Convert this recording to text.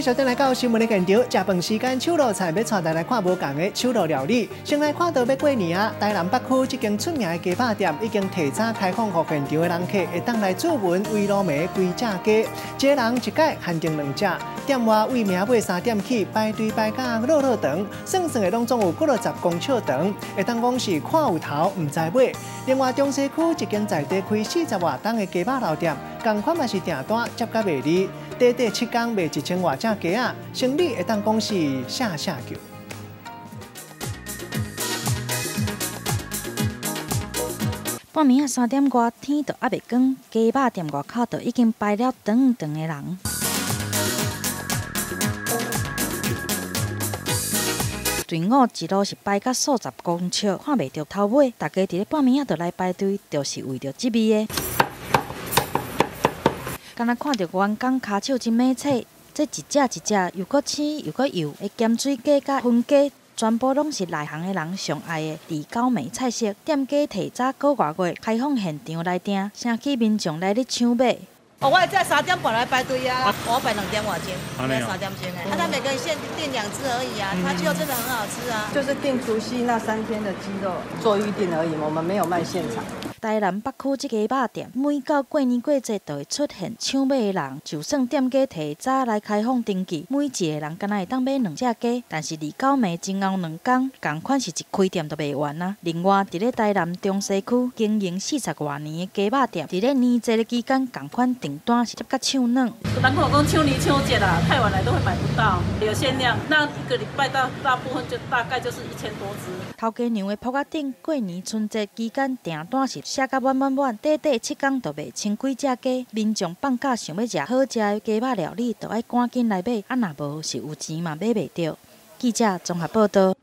繼續轉來到新聞的現場，食飯時間手路菜欲帶大家來看無仝的手路料理。先來看到欲過年啊，台南北區這間出名的雞肉店已經提早開放，予現場的人客會當來注文圍爐暝規隻雞，一個人一擺限定兩隻。店外為暝尾3點起排隊排甲落落長，算算的攏總有幾落十公尺長，會當講是看有頭毋知尾。另外中西區一間在地開40外冬的雞肉老店，仝款嘛是訂單接甲袂離。短短7工賣1000外隻雞仔，生意會當講是嚇嚇叫。半暝仔3點外，天都猶未光，雞肉店外口就已經排了長長的人。隊伍一路是排甲數十公尺，看袂著頭尾。大家佇咧半暝仔就來排隊，就是為著這味的。敢若看著員工跤手真猛切，這一隻一隻又閣青又閣幼的鹹水雞佮熏雞，全部攏是內行的人上愛的二九暝菜色。店家提早個外月開放現場來訂，城區民眾來咧搶買。哦，我會3點半來排隊啊，我排2點外鐘，3點鐘的。啊，他每個人限訂兩隻而已啊，他雞肉真的很好吃啊。就是訂除夕那3天的雞肉做預訂而已，我們沒有賣現場。台南北區這家肉店，每到過年過節就會出現搶買的人。就算店家提早來開放登記，每一個人敢若會當買兩隻雞，但是二九暝前後2工，仝款是一開店就賣完啊。另外，佇咧台南中西區經營40外年的雞肉店，佇咧年節的期間，仝款訂單是接甲搶軟。人講搶年搶節啦，太晚來都會買不到，有限量。那一個禮拜大大部分就大概就是1000多隻。頭家娘的鋪仔頂，過年春節期間訂單是寫甲滿滿滿，短短7工就賣千幾隻雞。民眾放假想欲食好食的雞肉料理，就愛趕緊來買，啊若無是有錢嘛買袂著。記者綜合報導。